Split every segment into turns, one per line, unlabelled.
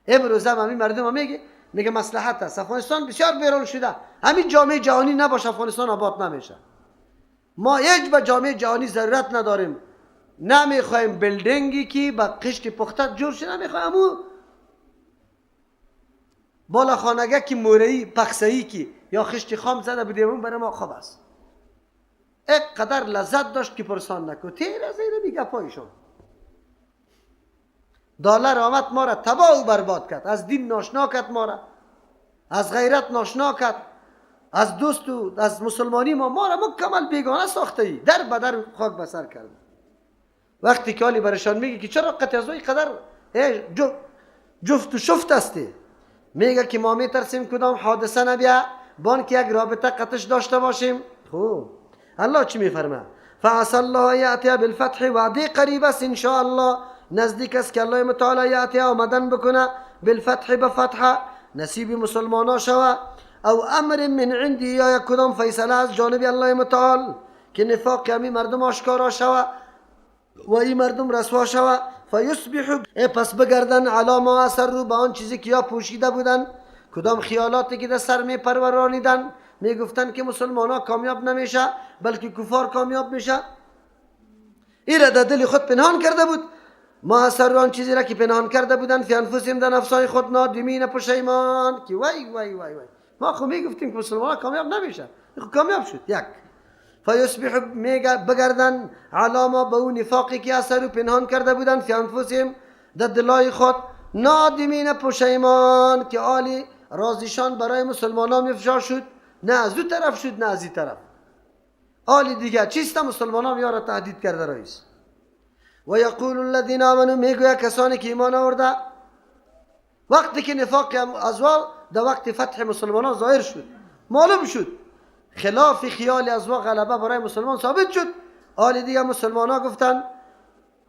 امروز هم همین مردم میگه، میگه مصلحت است. افغانستان بسیار ویران شده، همین جامعه جهانی نباشه افغانستان آباد نمیشه. ما هیچ به جامعه جهانی ضرورت نداریم، نمیخوایم building ی که با خشت پخته جور شده، نمیخوایم امو بالا خانگه که موره‌ای پخسه‌ای که یا خشت خام زده بودیم، اون برای ما خوب است. قدر لذت داشت که پرسان نکو. تیر از این میگه پایشون دلار آمد ما را تباه و برباد کرد، از دین ناشنا کرد ما را، از غیرت ناشنا کرد، از دوست و از مسلمانی ما را مکمل بیگانه ساخته ای، در به در خاک به سر کرده. وقتی که علی برشان میگه که چرا قطع از قدر جفت و شفت هستی، میگه که ما میترسیم کدام حادثه نبیا بانک یک رابطه قطش داشته باشیم. خب الله چی میفرمه؟ فعسى الله یأتی بالفتح، وعده قریب است ان شاء الله، نزدیک است که الله متعال یأتی آمدن بکنه، بالفتح به فتح نصیب مسلمان ها شوه، او امر من عندی، یا یک کدام فیصله از جانب الله متعال که نفاق همی مردم آشکارا شوه و این مردم رسوا شوه. فیصبحوا، پس بگردن علی ما اسروا، به آن چیزی که یا پوشیده بودن، کدام خیالاتی که در سر می پرورانیدن، می گفتن که مسلمان ها کامیاب نمیشه بلکه کفار کامیاب میشه، این را در دل خود پنهان کرده بود. ما اسروا، آن چیزی را که پنهان کرده بودن، فی انفسهم، در نفسای خود، نادمین، پشیمان، که وای وای وای وای ما خو می گفتیم که مسلمان ها کامیاب نمیشه، خو کامیاب شد. یک فیصبح، میگه بگردن علی ما، به اون نفاقی که اسروا پنهان کرده بودن، فی انفسهم، در دلای خود، نادمین، پشیمان، که عالی رازیشان برای مسلمان ها افشا شد، نه از او طرف شد نه از این طرف. آلی دیگه چیست؟ مسلمان ها یارا تهدید کرده رئیس. و یقول الذین آمنوا، میگوید کسانی که ایمان آورده، وقتی که نفاق ازوا در وقت فتح مسلمان ها ظاهر شد، معلوم شد خلاف خیال ازوا غلبه برای مسلمان ثابت شد. آلی دیگه مسلمان ها گفتن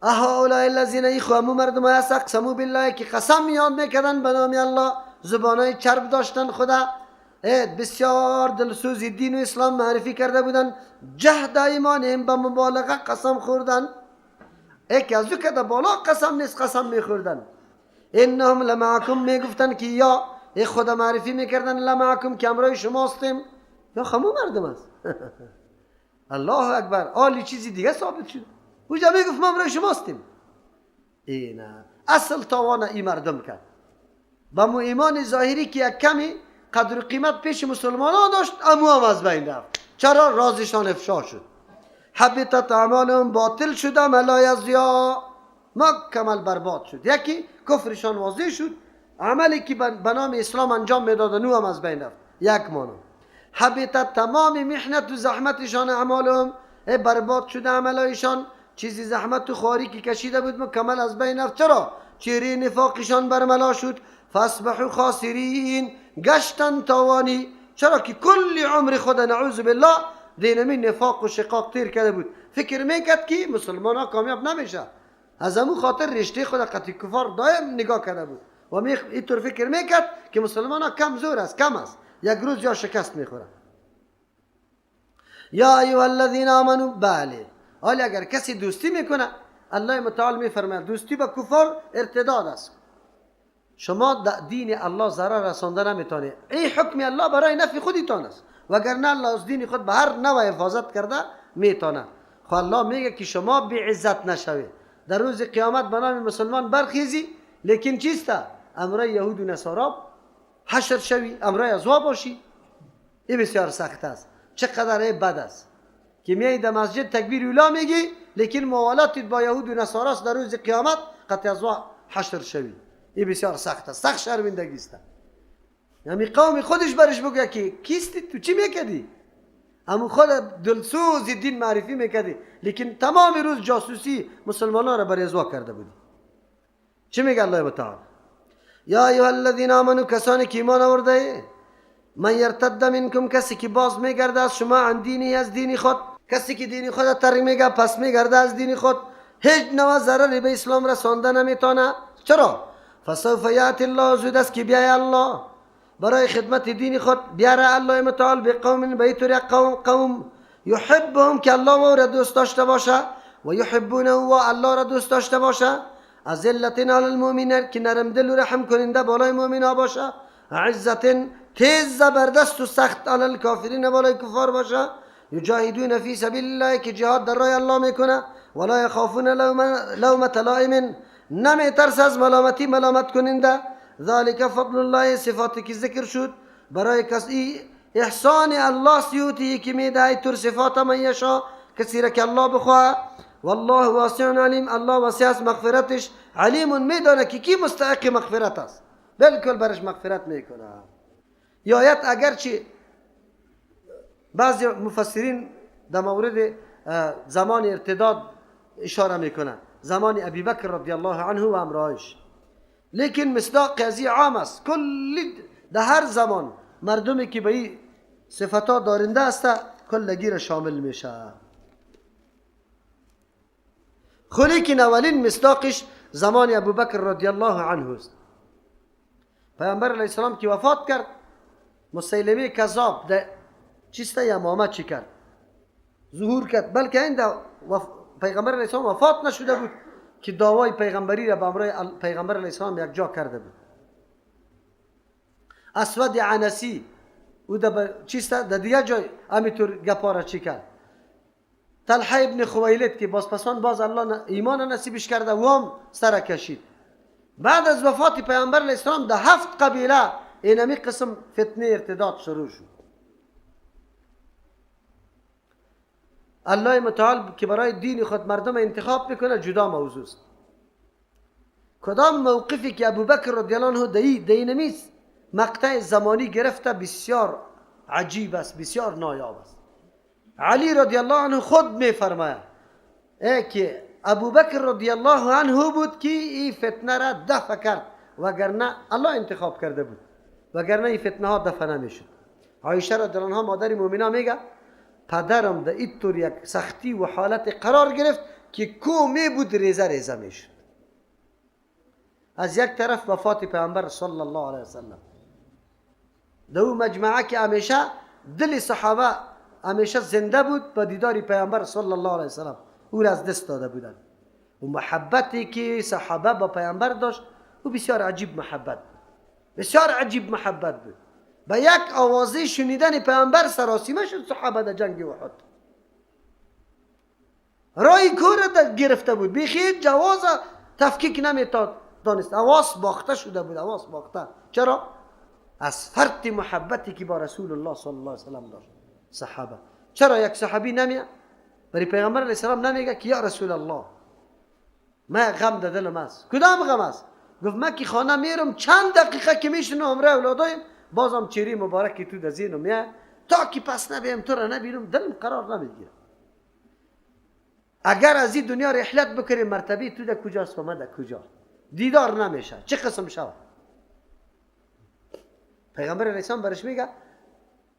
اهؤلاء الذین، ای خو همو مردم هست، اقسموا بالله، که قسم یاد میکردن به نام الله، زبانای چرب داشتن، خدا بسیار دلسوز دین و اسلام معرفی کرده بودن، جهد ایمانهم، به مبالغه قسم خوردن، که از او که بالا قسم نیست قسم میخوردن. انهم لمعکم، میگفتن که یا خدا معرفی میکردن، لمعکم، که همراه شما هستیم، یا خمو مردم است. الله اکبر، آلی چیزی دیگه ثابت شد، اوجا میگفت ما همراه شما هستیم. اینه اصل تاوان ای مردم کرد با مو ایمان ظاهری که یک کمی قدر و قیمت پیش مسلمان ها داشت، امو هم از بین رفت. چرا؟ رازشان افشا شد. حبطت اعمالهم، باطل شد عملای ازیا، مکمل برباد شد. یکی کفرشان واضح شد، عملی که به نام اسلام انجام میدادن او هم از بین رفت. یک مانا حبطت، تمام محنت و زحمتشان اعمالهم، برباد شده عملایشان، چیزی زحمت و خواری که کشیده بود مکمل از بین رفت. چرا؟ چهره نفاقشان برملا شد. فاصبحوا خاسرین، گشتن تاوانی. چرا که کل عمر خود نعوذ بالله دینمی نفاق و شقاق تیر کرده بود، فکر میکرد که مسلمان ها کامیاب نمیشه، از همون خاطر رشته خود قطعی کفار دائم نگاه کرده بود و اینطور فکر میکرد که مسلمان ها کم زور است، کم است، یک روز یا شکست میخوره. یا ایها الذین آمنوا، بله حالا اگر کسی دوستی میکنه، الله متعال میفرماید دوستی با کفار ارتداد است، شما دین الله ضرر رسانده نمیتونه، این حکم الله برای نفع خودتان است، وگرنه الله از دین خود به هر نوع حفاظت کرده میتونه. خب الله میگه که شما بی عزت نشوید، در روز قیامت به نام مسلمان برخیزی، لیکن چیست؟ امرای یهود و نصارا حشر شوی، امرای ازوا باشی. این بسیار سخت است، چقدر بد است که میای در مسجد تکبیر اولا میگی، لیکن موالاتت با یهود و نصارا است، در روز قیامت قطع ازوا حشر شوی. این بسیار سخت است، سخت شرمندگی است. یعنی قوم خودش برش بگه که کیستی تو، چی میکردی؟ همون خود دلسوز دین معرفی میکردی، لیکن تمام روز جاسوسی مسلمانان را بر ازوا کرده بودی. چی میگه الله متعال؟ یا ایها الذین آمنوا، کسانی که ایمان آورده، من یرتد منکم، کسی که باز میگرده از شما، عن دینی، از دین خود، کسی که دین خود ترک میگه پس میگرده از دین خود، هیچ نوع ضرری به اسلام رسانده نمیتونه. چرا؟ فسوف یأتی الله، زود است که بیای الله برای خدمت دین خود، بیاره الله متعال به قوم، به طور قوم یحبهم، که الله او را دوست داشته باشه، و یحبونه، و الله را دوست داشته باشه، اذلة علی المؤمنین که نرم دل و رحم کننده بالای مؤمنا باشه، عزت تیز زبردست و سخت علی الکافرین بالای کفار باشه، یجاهدون فی سبیل الله که جهاد در راه الله میکنه، ولا یخافون لومة لائم نمیترس از ملامتی ملامت کننده. ذلک فضل الله، صفاتی که ذکر شد برای کسی احسان الله سیوتی که میدهی تر صفات من یشا، کسی را که الله بخواه. والله واسع علیم، الله واسع است مغفرتش، علیم میدانه که کی مستحق مغفرت است، بالکل برش مغفرت میکنه. یا آیت اگرچه بعضی مفسرین در مورد زمان ارتداد اشاره میکنن، زمان ابی بکر رضی الله عنه و امرایش، لیکن مصداق قضیه عام است، کل در هر زمان مردمی که به این صفتا دارنده است کلگی را شامل میشه. خو لیکن اولین مصداقش زمان ابوبکر رضی الله عنه است. پیامبر علیه السلام که وفات کرد، مسیلمه کذاب ده چیست یمامه چی کرد؟ ظهور کرد، بلکه این پیغمبر علیه السلام وفات نشده بود که دعوای پیغمبری را به امرای پیغمبر علیه السلام یک جا کرده بود. اسود عنسی او ده چیست ده دیگه جای همینطور گپا را چی کرد. طلحه ابن خویلد که باز پسان باز الله ایمان نصیبش کرده و هم سر کشید. بعد از وفات پیامبر علیه السلام ده 7 قبیله اینمی قسم فتنه ارتداد شروع شد. الله متعال که برای دین خود مردم انتخاب میکنه جدا موضوع است. کدام موقفی که ابوبکر رضی الله عنه دینمیست مقطع زمانی گرفته بسیار عجیب است، بسیار نایاب است. علی رضی الله عنه خود میفرماید ای که ابوبکر رضی الله عنه بود که این فتنه را دفع کرد، وگرنه الله انتخاب کرده بود، وگرنه این فتنه ها دفع نمیشد. عایشه رضی الله عنها مادر مؤمنا میگه پدرم در اینطور یک سختی و حالت قرار گرفت که کو می بود ریزه ریزه میشد. از یک طرف وفات پیامبر صلی الله علیه وسلم، دو مجمعه که همیشه دل صحابه همیشه زنده بود با دیدار پیامبر صلی الله علیه وسلم، او را از دست داده بودند. و محبتی که صحابه با پیامبر داشت او بسیار عجیب محبت بود، بسیار عجیب محبت بود. با یک آوازه شنیدن پیامبر سراسیمه شد صحابه در جنگ احد. رای کور گرفته بود، بیخی جواز تفکیک نمیتانست، آواز باخته شده بود، آواز باخته. چرا؟ از فرط محبتی که با رسول الله صلی الله علیه وسلم داشت صحابه. چرا یک صحابی نمیه برای پیغمبر علیه السلام نمیگه که یا رسول الله ما غم در دلم است؟ کدام غم است؟ گفت من که خانه میرم چند دقیقه که میشنم امره اولادایم بازم چهره مبارکی تو در ذهنم میاد، تا که پس نبیم تو را نبینم دلم قرار نمیگیره. اگر از این دنیا رحلت بکنیم مرتبه تو در کجاست و من در کجا؟ دیدار نمیشه، چه قسم شود؟ پیغمبر علیه السلام برش میگه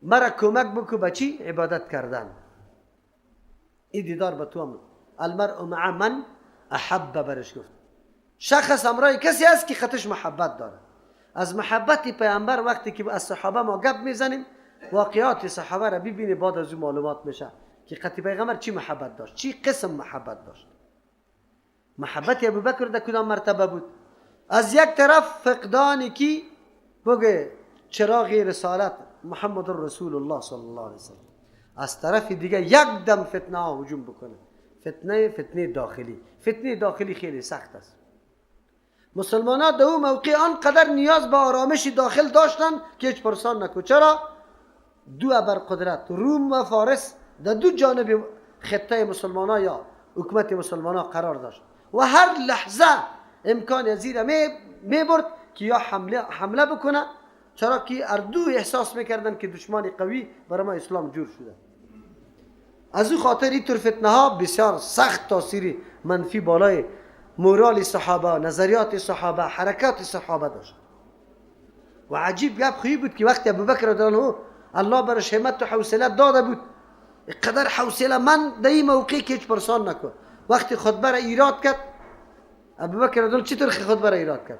مرا کمک بکو به چی؟ عبادت کردن. این دیدار به تو هم المرء مع من احب برش گفت. شخص امرای کسی است که خطش محبت داره. از محبت پیامبر وقتی که از صحابه ما گپ میزنیم واقعات صحابه را ببینی، بعد از اون معلومات میشه که خط پیغمبر چی محبت داشت، چی قسم محبت داشت. محبت ابوبکر در کدام مرتبه بود؟ از یک طرف فقدان کی بگه چراغ رسالت محمد رسول الله صلی الله علیه وسلم، از طرف دیگه یک دم فتنه ها هجوم بکنه. فتنه داخلی، فتنه داخلی خیلی سخت است. مسلمان ها در اون موقع آنقدر نیاز به آرامش داخل داشتن که هیچ پرسان نکو. چرا؟ دو ابر قدرت روم و فارس در دو جانب خطه مسلمان ها یا حکومت مسلمان ها قرار داشت و هر لحظه امکان از زیر می برد که یا حمله بکنه، چرا که اردو احساس میکردن که دشمن قوی برای ما اسلام جور شده. از او خاطر این طور فتنه ها بسیار سخت تاثیر منفی بالای مورال صحابه، نظریات صحابه، حرکات صحابه داشت. و عجیب گپ خویی بود که وقتی ابوبکر رضی الله عنه الله برش همت و حوصله داده بود، قدر حوصله من در این موقع که هیچ پرسان نکن. وقتی خطبه را ایراد کرد ابوبکر رضی الله چطور خطبه را ایراد کرد؟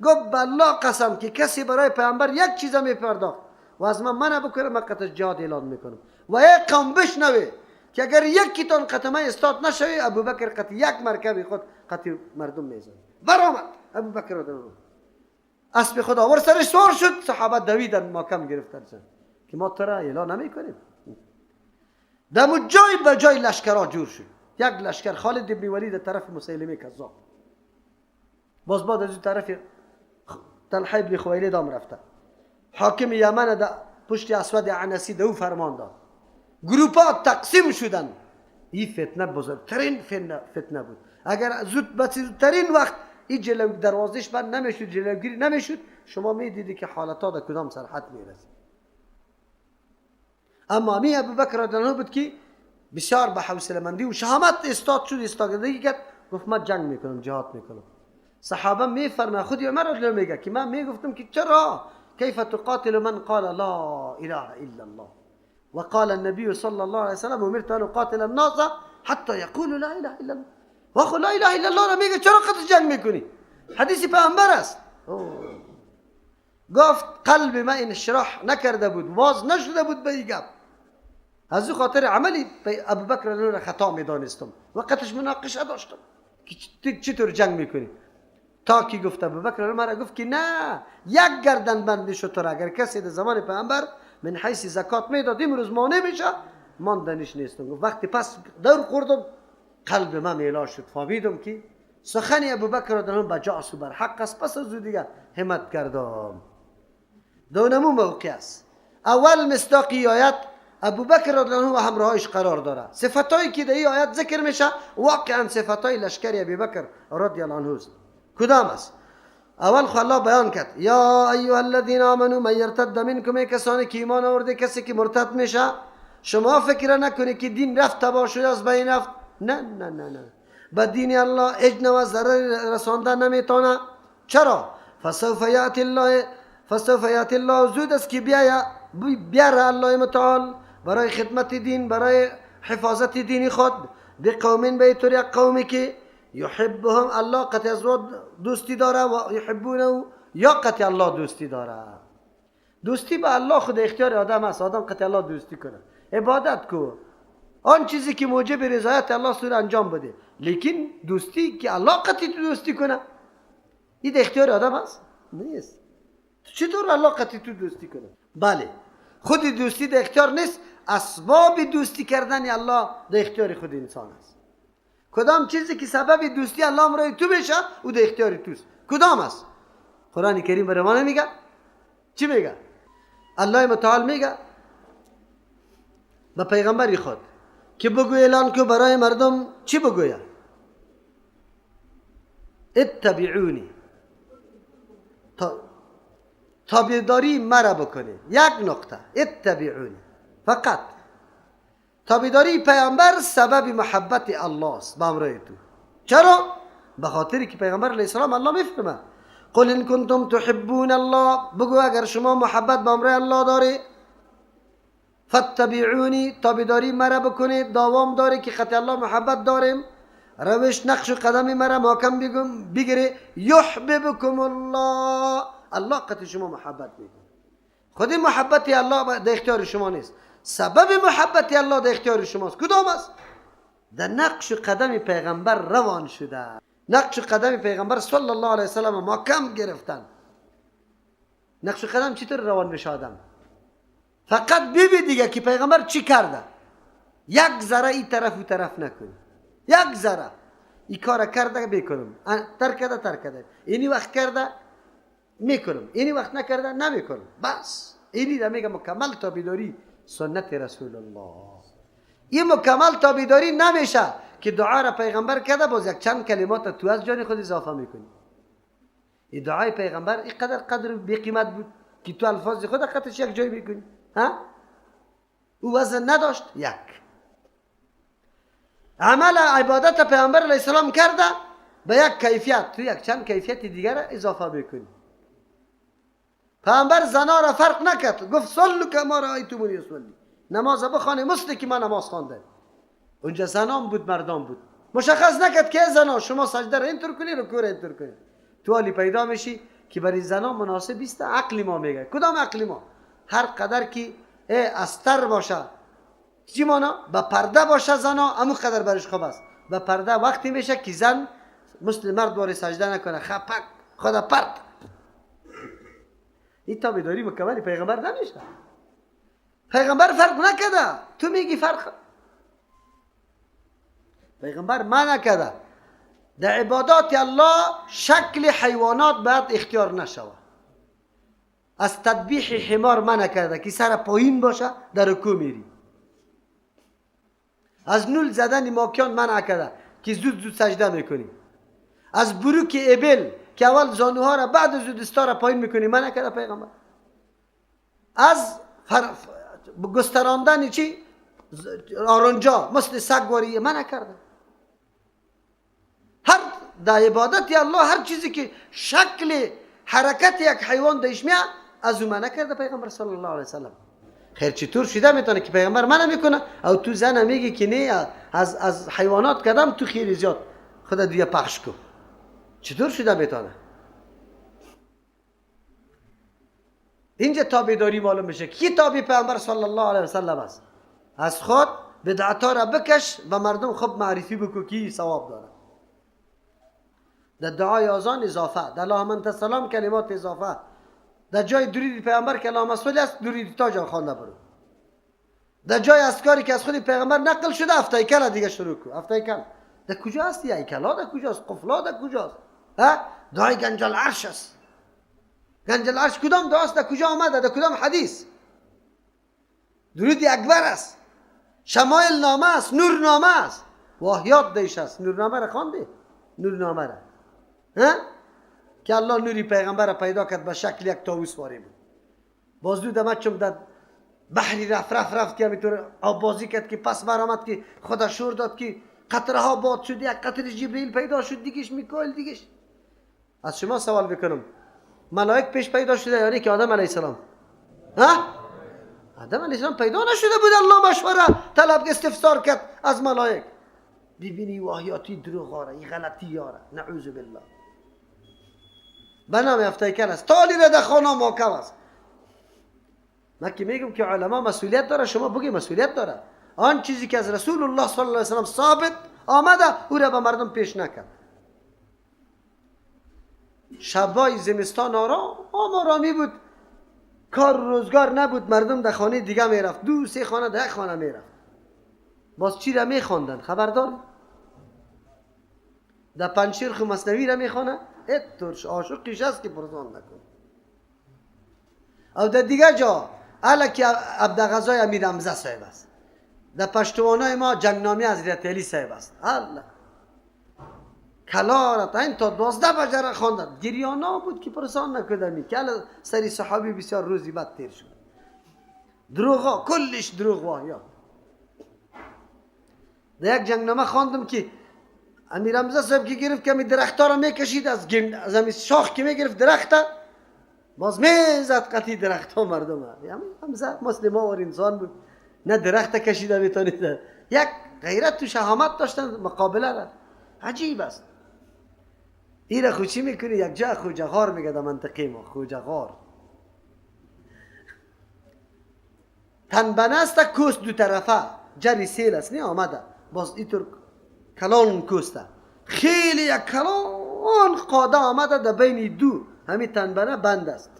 گفت به الله قسم که کسی برای پیامبر یک چیز می پرداخت و از من بکنه من قطع جهاد اعلان میکنم و یک قوم بشنوه که اگر یکیتان قطمه استاد نشوی ابوبکر قطع یک مرکب خود قطع مردم میزنه. برآمد ابوبکر رضی الله عنه، اسب خود آورد سرش سوار شد. صحابه دویدن ماکم گرفتن که ما تو را اعلان نمیکنیم. دمو جای به جای لشکرها جور شد. یک لشکر خالد بن ولید طرف مسیلمه کذاب، باز بعد از اون طرف طلحه بن خویلد هم رفته. حاکم یمن در پشت اسود عنسی دو فرمان داد. گروپا تقسیم شدن. این فتنه بزرگترین فتنه بود. اگر زود به زودترین وقت این جلو دروازش بند نمیشد، جلوگیری نمیشد، شما میدیدی که حالتها در کدام سرحد میرسید. اما امی ابوبکر رضی الله عنه بود که بسیار به حوصله مندی و شهامت استاد شد، استادگی کرد. گفت من جنگ میکنم، جهاد میکنم. صحابه میفرما، خود عمر رضی الله میگه که من میگفتم که چرا کیف تقاتل من قال لا اله الا الله وقال النبي صلى الله عليه وسلم امرت ان اقاتل الناس حتى يقولوا لا اله الا الله. وخو لا اله الا الله را میگه چرا قتل جنگ میکنی؟ حدیث پیامبر است. گفت قلب من انشراح نکرده بود، باز نشده بود به این گپ. از او خاطر عملی ابوبکر را خطا میدانستم، وقتش مناقشه داشتم که چطور جنگ میکنی. تا کی گفت ابوبکر مرا گفت که نه، یک گردن بند شتر اگر کسی در زمان پیامبر من حیث زکات میداد امروز مانع میشه، ماندنش نیستم. گفت وقتی پس دور خوردم قلب من میلا شد، فهمیدم که سخن ابوبکر رضی الله عنه بجاست و بر حق است. پس از او دیگه همت کردم. دونمو موقع است. اول مصداقی آیت ابوبکر رضی الله عنه و همراهش قرار داره. صفتایی که در این آیت ذکر میشه واقعا صفتای لشکر ابوبکر رضی الله عنه است. کدام است؟ اول خو الله بیان کرد یا ایها الذین آمنوا من یرتد منکم، کسانی که ایمان آورده، کسی که مرتد میشه، شما فکر نکنید که دین رفت تباه شده از بین رفت. نه نه نه نه، به دین الله هیچ نوع ضرر رسانده نمیتونه. چرا؟ فسوف یأتی الله، فسوف یأتی الله، زود است که بیاره الله متعال برای خدمت دین، برای حفاظت دین خود، بقوم، به طور یک قومی که یحبهم الله قطع از دوستی داره و یحبونه یا قطع الله دوستی داره. دوستی به الله خود اختیار آدم است، آدم قطع الله دوستی کنه، عبادت کو، آن چیزی که موجب رضایت الله سور انجام بده. لیکن دوستی که الله قطعی تو دوستی کنه، این اختیار آدم است نیست. چطور الله قطعی تو دوستی کنه؟ بله، خود دوستی در اختیار نیست، اسباب دوستی کردن الله در اختیار خود انسان است. کدام چیزی که سبب دوستی الله برای تو بشه او در اختیار توست. کدام است؟ قرآن کریم برای ما نمیگه. چی میگه؟ الله متعال میگه به پیغمبر خود که بگو اعلان کو برای مردم. چی بگوید؟ اتبعونی، تابعداری مرا بکنید. یک نقطه، اتبعونی، فقط تابعداری پیامبر سبب محبت الله است به همراه تو. چرا؟ به خاطر که پیغمبر علیه السلام الله میفرماید قل ان کنتم تحبون الله، بگو اگر شما محبت به همراه الله داری، فاتبعونی، تابعداری مرا بکنید، دوام داری که خط الله محبت داریم، روش نقش و قدم مرا محکم بگیره، یحببکم الله، الله قطع شما محبت میکنه. خود محبت الله در اختیار شما نیست، سبب محبت الله در اختیار شماست. کدام است؟ در نقش و قدم پیغمبر روان شده. نقش و قدم پیغمبر صلی الله علیه وسلم محکم گرفتن. نقش و قدم چطور روان میشه آدم؟ فقط ببین دیگه که پیغمبر چی کرده. یک ذره این طرف و طرف نکنی، یک ذره این کار کرده بکنم، ترک کرده ترک کرده، اینی وقت کرده میکنم، اینی وقت نکرده نمیکنم، بس. اینی را میگه مکمل تابعداری سنت رسول الله. این مکمل تابعداری نمیشه که دعا را پیغمبر کرده باز یک چند کلمات تو از جان خود اضافه میکنی. این دعای پیغمبر اینقدر قدر بی قیمت بود که تو الفاظ خود قطعش یک جای میکنی، ها؟ او وزن نداشت. یک عمل عبادت پیغمبر علیه السلام کرده به یک کیفیت، تو یک چند کیفیت دیگر اضافه میکنی. پیغمبر زنا را فرق نکرد، گفت صلوا کما رأیتمونی اصلی، نماز بخوانید مثل که من نماز خواندم. اونجا زنان بود مردان بود، مشخص نکرد که زنا شما سجده را اینطور کنی، رکوع را اینطور کنی. تو حالی پیدا میشی که برای زنان مناسب است. عقل ما میگه، کدام عقل ما؟ هر قدر که استر باشه، چی مانا؟ به پرده باشه زنا، امو قدر برش خوب است. به پرده وقتی میشه که زن مثل مرد واری سجده نکنه، خپک خدا پرد. این تابعداری مکمل پیغمبر نمیشه. پیغمبر فرق نکرده، تو میگی فرق. پیغمبر منع کرده در عبادات الله شکل حیوانات باید اختیار نشود. از تذبیح حمار منع کرده که سر پایین باشه در رکوع میری. از نول زدن ماکیان منع کرده که زود زود سجده میکنی. از بروک ابل که اول زانوها را بعد از دستا را پایین میکنی منع کرده پیغمبر. از گستراندن چی آرنجا مثل سگواری منع کرده. هر در عبادت الله هر چیزی که شکل حرکت یک حیوان دیش میاد از او منع کرده پیغمبر صلی الله علیه وسلم. خیر چطور شده میتونه که پیغمبر منع میکنه او تو زن میگی که نه از حیوانات کدام تو خیلی زیاد خدا دیگه پخش کن؟ چطور شده میتونه؟ اینجا تابعداری معلوم میشه کی تابع پیغمبر صلی الله علیه وسلم است. از خود بدعت ها را بکش و مردم خوب معرفی بکو کی ثواب داره. در دعای اذان اضافه، در اللهم انت السلام کلمات اضافه، در جای درود پیغمبر که اللهم صل است درود تاج خوانده برو، در جای اذکاری که از خود پیغمبر نقل شده هفت‌هیکل دیگه شروع کو. هفت‌هیکل در کجا است؟ هیکلا در کجاست؟ قفلا در کجاست؟ ها دعای گنج العرش است. گنج العرش کدام دعاست؟ در کجا آمده؟ در کدام حدیث؟ درود اکبر است، شمایل نامه است، نور نامه است، واهیات دیش است. نور نامه را خوانده؟ نور نامه را ها؟ که الله نوری پیغمبر را پیدا کرد به شکل یک طاووس واری بود. باز دود آمد چون در بحری رفت رفت رفت که همینطور آب بازی کرد که پس برآمد که خدا شور داد که قطره ها باد شد، یک قطره جبرئیل پیدا شد، دیگش میکائیل دیگش. از شما سوال بکنم ملائک پیش پیدا شده یا نه که آدم علیه السلام؟ ها؟ آدم علیه السلام پیدا نشده بود، الله مشوره طلب استفسار کرد از ملائک. ببینی واهیاتی دروغ آره، این غلطی آره، نعوذ بالله. به نام هفت‌هیکل است، تالی را در خانه محکم است. من که میگم که علما مسئولیت داره، شما بگی مسئولیت داره. آن چیزی که از رسول الله صلی الله علیه وسلم ثابت آمده او را به مردم پیش نکرد. شبای زمستان آرام آرامی بود، کار روزگار نبود، مردم در خانه دیگه میرفت، دو سه خانه در یک خانه میرفت. باز چی را میخواندن خبردار؟ در پنجشیر خو مثنوی را میخوانه، اتورش عاشقیش است که پرزان نکن. او در دیگه جا الکی عبدالغزای امیر حمزه صاحب است. در پشتوانای ما جنگنامه حضرت علی صاحب است. الله کلا را این تا 12 بجه را خواندن، گریانا بود که پرسان نکردمی که سری صحابی بسیار روزی بد تیر شد. دروغا کلش دروغ واهیات. در یک جنگنامه خواندم که امیر حمزه صاحب که گرفت که می درختها را میکشید از همین شاخ که میگرفت درخت باز میزد قطعی درخت ها مردم ها. حمزه مثل ما و انسان بود، نه درخت کشیده میتونید، یک غیرت و شهامت داشتن مقابله را. عجیب است. این را خو چی میکنی؟ یک جا خوجه غار میگه در منطقه ما، خوجه غار تنبنه است، کوست دو طرفه جری سیل است، نه آمده باز اینطور کلان کوسته، خیلی یک کلان قاده آمده در بین دو همین تنبنه بند است.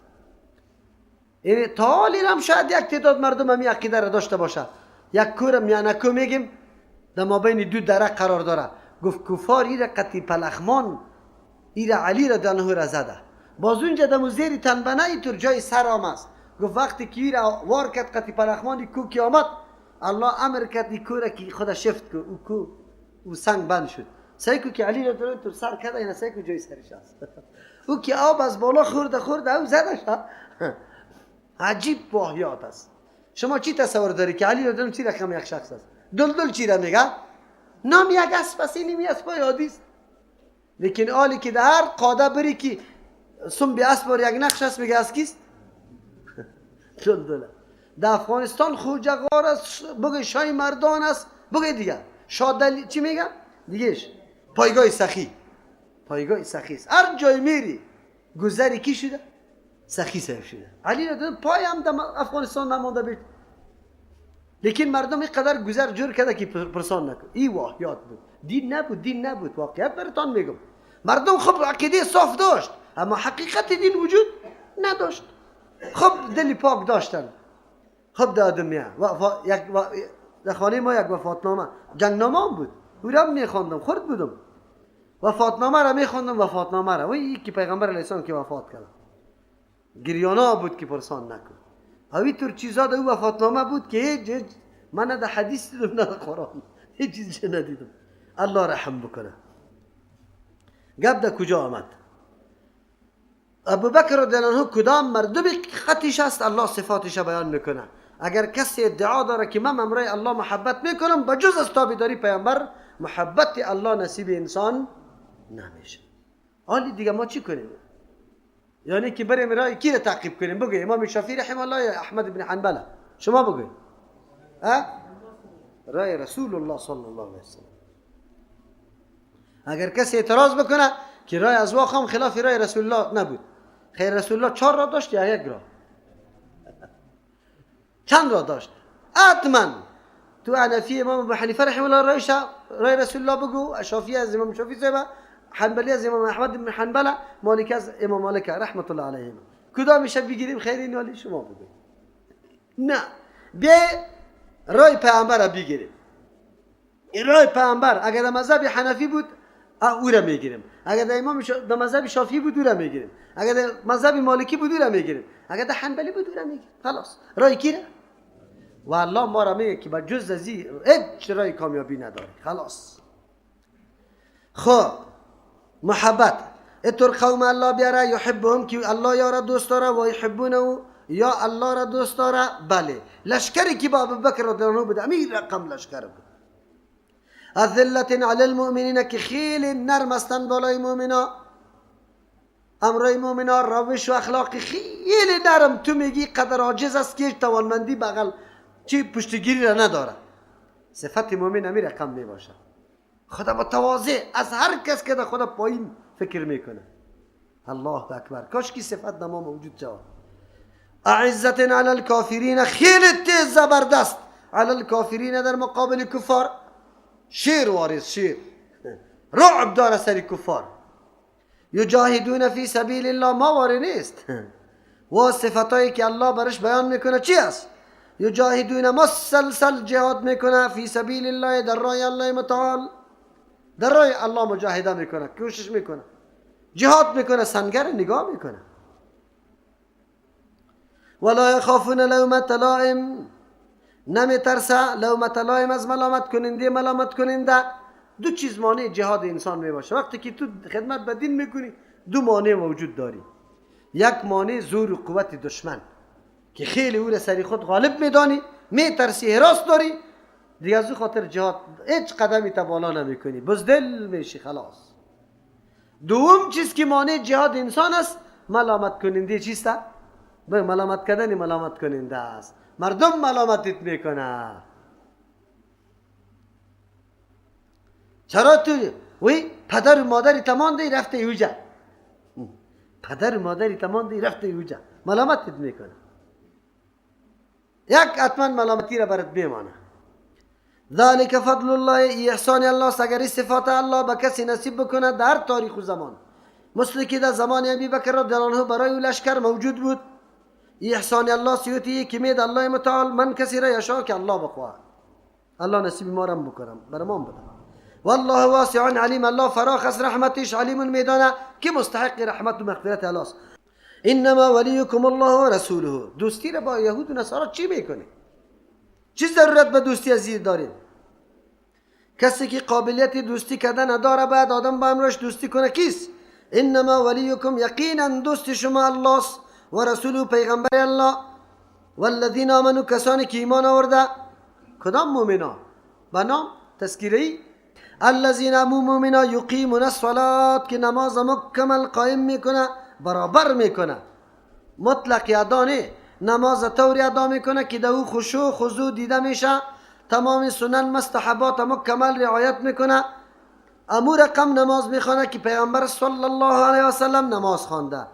یعنی تا حالی هم شاید یک تعداد مردم همین عقیده را داشته باشه. یک کور میانه کو میگیم در مابین دو دره قرار داره. گفت کفار ایره قطی پلخمان ایره علی را دانه را زده. باز اونجا دمو زیر تنبنه اینطور جای سر آمد است. گفت وقتی که ایره وار کرد قطی پلخمان کو که آمد، الله امر کرد این کوره که خدا شفت کو، او کو او سنگ بند شد. سعی کو که علی را دانه تو سر کرده، اینا سعی کو جای سرش است. او که آب از بالا خورده خورده او زده شد. عجیب واهیات است. شما چی تصور داری که علی را دانه چی رقم یک شخص است؟ دلدل چی را میگه؟ نام یک اسب است، این اسب عادی است. لیکن آلی که در هر قاده بری که سم به اسب یک نقش است، میگه از کیست؟ دلدل. در افغانستان خوجه غار است، بگه شای مردان است، بگه دیگه شادلی چی میگه؟ دیگهش پایگاه سخی، پایگاه سخی است. هر جای میری گذری کی شده؟ سخی صاحب شده. علی را پای هم در افغانستان نمانده بید. لیکن مردم اینقدر گذر جور کرده که پرسان نکن. این واهیات بود، دین نبود، دین نبود. واقعیت براتان میگم. مردم خب عقیده صاف داشت، اما حقیقت دین وجود نداشت. خب دل پاک داشتن. خب در دنیا در خانه ما یک وفاتنامه، جنگنامه هم بود، او را میخواندم، خرد بودم، وفاتنامه را میخواندم، وفاتنامه را و یکی پیغمبر علیه السلام که وفات کرد گریانا بود که پرسان نکن. اوی طور چیزا در او وفاتنامه بود که هیچ من نه در حدیث دیدم نه در قرآن، هیچ چیزی ندیدم. الله رحم بکنه. گپ در کجا آمد؟ ابوبکر رضی الله عنه کدام مردم خطیش است الله صفاتش بیان میکنه. اگر کسی ادعا داره که من امرای الله محبت میکنم، بجز از تابعداری پیامبر محبت الله نصیب انسان نمیشه. حالی دیگه ما چی کنیم؟ یعنی که بریم رای کی را تعقیب کنیم؟ بگوی امام شافعی رحمه الله یا احمد بن حنبل؟ شما بگوی رای رسول الله صلی الله علیه وسلم. اگر کسی اعتراض بکنه که رای از واقعا خلاف رای رسول الله نبود، خیر رسول الله 4 را داشت یا یک را؟ چند را داشت؟ حتما تو حنفی امام ابو حنیفه رحمه الله رای رسول الله بگو، شافعی از امام شافعی صاحب، حنبلی از امام احمد بن حنبل، مالک از امام مالک رحمت الله علیهم. کدامش بگیریم خیر این والی شما بگو؟ نه، بیا رای پیامبر را بگیریم. این رای پیامبر اگر در مذهب حنفی بود او را میگیریم، اگر در امام در مذهب شافعی بود او را میگیریم، اگر در مذهب مالکی بود او را میگیریم، اگر در حنبلی بود او را میگیریم. خلاص رای کی را؟ و الله ما را میگه که بجز از این هیچ رای کامیابی نداری. خلاص. خب محبت اتر قوم الله بیاره، یحبهم که الله یارا دوست داره، و یحبونه یا الله را دوست داره. بله لشکری که با ابوبکر رضی الله عنه بود امیر رقم لشکر بود. اذلت علی المؤمنین که خیلی نرم هستند بالای مؤمنا، امرای مؤمنا روش و اخلاق خیلی نرم. تو میگی قدر عاجز است که توانمندی بغل چی پشتگیری را نداره. صفت مؤمن امیر رقم می باشه. خدا متواضع از هر کس که در خدا پایین فکر میکنه. الله اکبر، کاش کی صفت نما موجود شود. اعزت علی الکافرین خیلی تیز زبردست، علی الکافرین در مقابل کفار، شیر وارث، شیر رعب داره سر کفار. یجاهدون فی سبیل الله ما واره نیست. و صفتایی که الله برش بیان میکنه چی است؟ یجاهدون مسلسل جهاد میکنه، فی سبیل الله در راه الله متعال، در راه الله مجاهده میکنه، کوشش میکنه، جهاد میکنه، سنگر نگاه میکنه. ولا یخافون لومة لائم، نمیترسه لومة لائم از ملامت کننده، ملامت کننده. دو چیز مانع جهاد انسان میباشه. وقتی که تو خدمت به دین میکنی دو مانع موجود داری. یک مانع زور و قوت دشمن که خیلی او را سری خود غالب میدانی، میترسی، هراس داری، دیگه از او خاطر جهاد هیچ قدمی تا بالا نمیکنی، بزدل میشی خلاص. دوم چیز که مانع جهاد انسان است ملامت کننده چیست؟ ملامت کردن ملامت کننده است. مردم ملامتت میکنه. چرا تو وی پدر و مادری تمام دی رفته اوجا، پدر و مادری تمام دی رفته اوجا، ملامتت میکنه. یک حتما ملامتی را برات میمانه. ذالک فضل الله، احسان الله، اگر صفات الله به کسی نصیب بکنه در تاریخ و زمان، مثل که در زمان ابی بکر رضی الله عنه برای او لشکر موجود بود. احسان الله سیوتی که مید الله متعال من کسی را یشا که الله بخواه، الله نصیب ما را بکنم، برمان بده. والله واسع علیم، الله فراخ از رحمتش، علیم میدانه که مستحق رحمت و مغفرت الله است. انما ولیکم الله و رسوله. دوستی را با یهود و نصارا چی میکنه؟ چی ضرورت به دوستی از این داریم؟ کسی که قابلیت دوستی کردن نداره باید آدم با امرش دوستی کنه کیست؟ انما ولیکم، یقینا دوست شما الله است و رسوله پیغمبر الله، والذین آمنوا کسانی که ایمان آورده. کدام مؤمنا؟ به نام تذکیری الذین مؤمنا یقیمون الصلاة که نماز مکمل قایم میکنه، برابر میکنه، مطلق ادا نه، نماز طوری ادا میکنه که در او خشوع خضوع دیده میشه، تمام سنن مستحبات مکمل رعایت میکنه. امو رقم نماز میخوانه که پیامبر صلی الله علیه وسلم نماز خوانده.